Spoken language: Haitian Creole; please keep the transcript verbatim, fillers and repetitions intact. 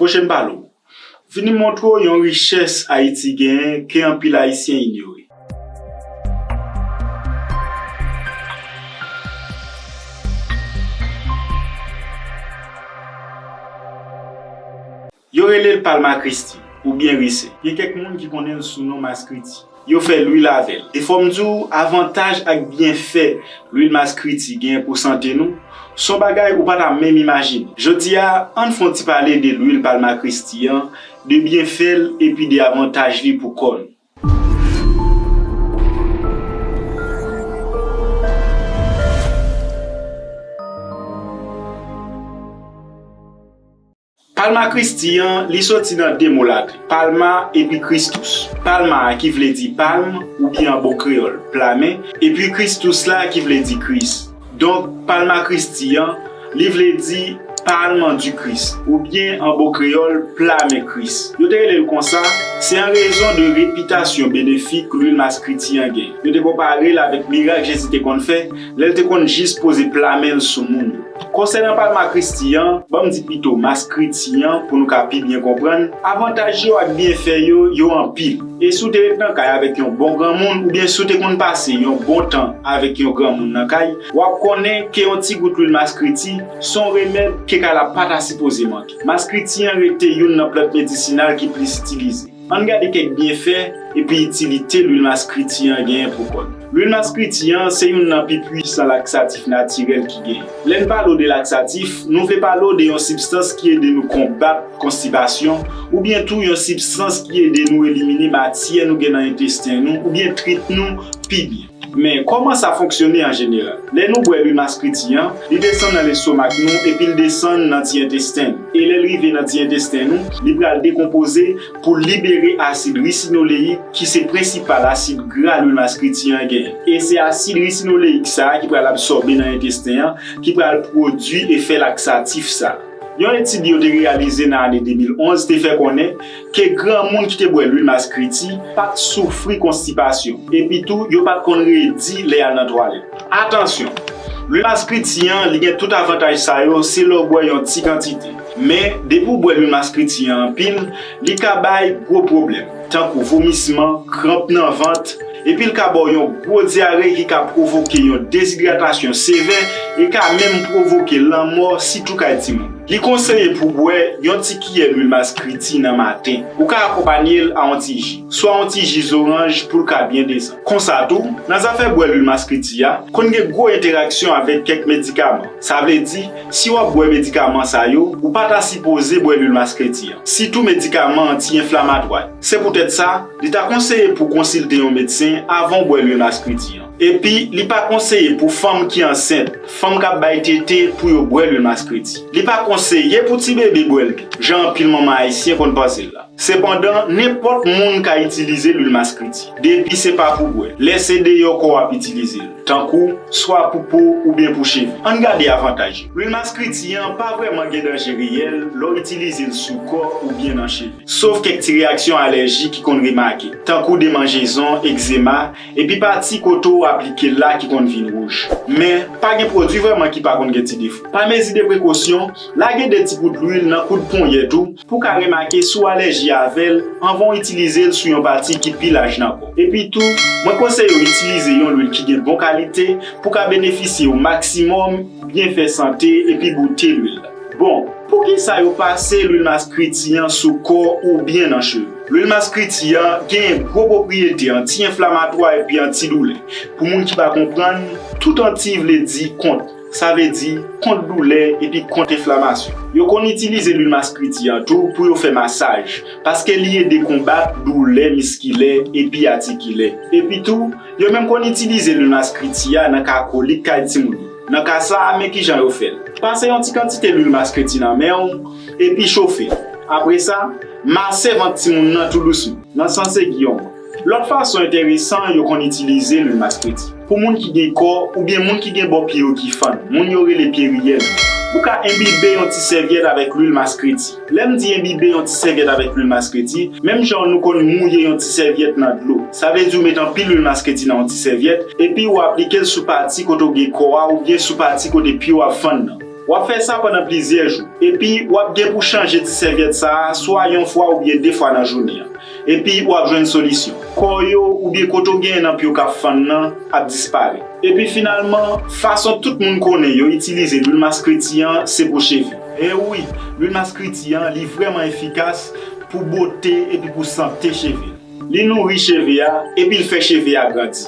Pwoche m pale w. Vini m montre w yon richès Ayiti genyen ke anpil Ayisyen inyore. Yo rele l Palma Christi, oubyen Rise. Gen kèk moun ki konnen l sou non Maskriti. Yo fè lwil avè l. E fò m di w, avantaj ak byenfè lwil Maskriti genyen pou sante nou, s on bagay ou pa ta menm imajine. Jodi a, ann fè yon ti pale de lwil Palma Christi an, de byenfè l, epi de avantaj li pou kò nou. Palma Christi an, li soti nan de mo laten, palma epi Christus. Palma a ki vle di palm, oubyen an bon kreyòl, plamen, epi Christus la ki vle di Kris. Donk, Palma Christi an, li vle di palm du Christ, oubyen an bon kreyòl, plamen Kris. Yo te rele l konsa, se an rezon de repitasyon benefik lwil Maskriti an gen. Yo te konpare l avèk mirak Jezi te konn fè, lè l te konn jis poze plamen l sou moun yo. Konsènan Palma Christi an, ban m di pito Maskriti an pou nou ka pi byen konprann, avantaj yo ak byenfè yo, yo anpil. E si w te ret nan kay avèk yon bon granmoun, oubyen si w te konn pase yon bon tan avèk yon granmoun nan kay, w ap konnen ke yon ti gout lwil Maskriti s on remèd ke kay la pa ta sipoze manke. Maskriti an rete youn nan plant medisinal ki plis itilize. Ann gade kèk byenfè epi itilite lwil Maskriti an genyen pou kò n. Lwil Maskriti an se youn nan pi pwisan laksatif natirèl ki genyen. Lè n pale w de laksatif, nou vle pale w de yon sibstans ki ede nou konbat konstipasyon, oubyen tou yon sibstans ki ede nou elimine matyè nou gen nan entesten nou, oubyen trit nou pi byen. Men, kòman sa fonksyone an jeneral? Lè nou bwè lwil Maskriti an, li desann nan lestomak nou epi l desann nan ti entesten nou. E lè l rive nan ti entesten nou, li pral dekonpoze pou libere asid risinoleyik ki se prensipal asid gra lwil Maskriti an genyen. E se asid risinoleyik sa a ki pral absòbe nan entesten an, ki pral pwodui efè laksatif sa a. Yon etid yo te reyalize nan ane de mil onz te fè konnen ke granmoun ki te bwè lwil Maskriti pa t soufri konstipasyon, epi tou yo pa t konn redi lè y al nan twalèt. Atansyon! Lwil Maskriti an, li gen tout avantaj sa yo, se lè w bwè yon ti kantite. Men, depi w bwè lwil Maskriti an anpil, li ka bay gwo pwoblèm, tankou vomisman, kranp nan vant, epi l ka ba w yon gwo dyare ki ka pwovoke yon dezidratasyon sevè e ka menm pwovoke lanmò, sitou kay timoun. Li konseye pou w bwè yon ti kiyè lwil Maskriti nan maten. Ou ka akonpanye l a yon ti ji, swa yon ti ji zoranj pou l ka byen desann. Konsa tou, nan zafè bwè lwil Maskriti a, konn gen gwo entèraksyon avèk kèk medikaman. Sa vle di, si w ap bwè medikaman sa yo, ou pa ta sipoze bwè lwil Maskriti an, sitou medikaman anti-enflamatwa yo. Se poutèt sa, li ta konseye pou w konsilte yon medsen avan w bwè lwil Maskriti an. Epi, li pa konseye pou fanm ki ansent, fanm k ap bay tete pou yo bwè lwil Maskriti. Li pa konseye pou ti bebe bwè l tou, jan anpil manman ayisyen konn panse l la. Sepandan, nenpòt moun ka itilize lwil Maskriti, depi se pa pou bwè. Lè se deyò kò w ap itilize l, tankou swa pou po oubyen pou cheve. Ann gade avantaj yo. Lwil Maskriti an pa vrèman gen danje reyèl lè w itilize l sou kò oubyen nan cheve. Sof kèk ti reyaksyon alèji ki konn remake, tankou demanjezon, egzema, epi pati kote w aplike l la ki konn vin wouj. Men, pa gen pwodui vrèman ki pa konn gen ti defo. Pa mezi de prekosyon, lage de ti gout lwil nan koud ponyèt ou pou w ka remake si w alèji avè l anvan w itilize l sou yon pati ki pi laj nan kò w. Epi tou, mwen konseye w itilize yon lwil ki gen bon kalite pou w ka benefisye o maksimòm byenfè sante epi bote lwil la. Bon, poukisa yo pase lwil Maskriti an sou kò oubyen nan cheve? Lwil Maskriti an genyen gwo pwopriyete anti-enflamatwa epi antidoulè. Pou moun ki pa konprann, tout anti vle di kont. Sa vle di kont doulè epi kont enflamasyon. Yo konn itilize lwil Maskriti an tou pou yo fè masaj, paske li ede konbat doulè miskilè epi atikilè. Epi tou, yo menm konn itilize lwil Maskriti a nan ka kolik kay timoun yo. Nan ka sa a, men kijan yo fè l. Pase yon ti kantite lwil Maskriti nan men w, epi chofe l. Apre sa, mase vant timoun nan tou dousman, nan sans egiyonman. Lòt fason enteresan yo konn itilize lwil Maskriti. Pou moun ki gen kò oubyen moun ki gen bò pye yo ki fann, moun yo rele pye riyèl, ou ka enbibe yon ti sèvyèt avèk lwil Maskriti. Lè m di enbibe yon ti sèvyèt avèk lwil Maskriti, menm jan nou konn mouye yon ti sèvyèt nan dlo. Sa vle di w met anpil lwil Maskriti nan yon ti sèvyèt, epi w aplike l sou pati kote w gen kò a oubyen sou pati kote pye w ap fann nan. W ap fè sa pandan plizyè jou, epi w ap gen pou chanje ti sèvyèt sa a swa yon fwa oubyen de fwa nan jounen an. Epi w ap jwenn solisyon. Kò yo oubyen kote w genyen nan pye w k ap fann nan ap disparèt. Epi finalman, fason tout moun konnen yo itilize lwil maskreti an se pou cheve. E wi, lwil maskreti an, li vrèman efikas pou bote epi pou sante cheve. Li nouri cheve a, epi l fè cheve a grandi.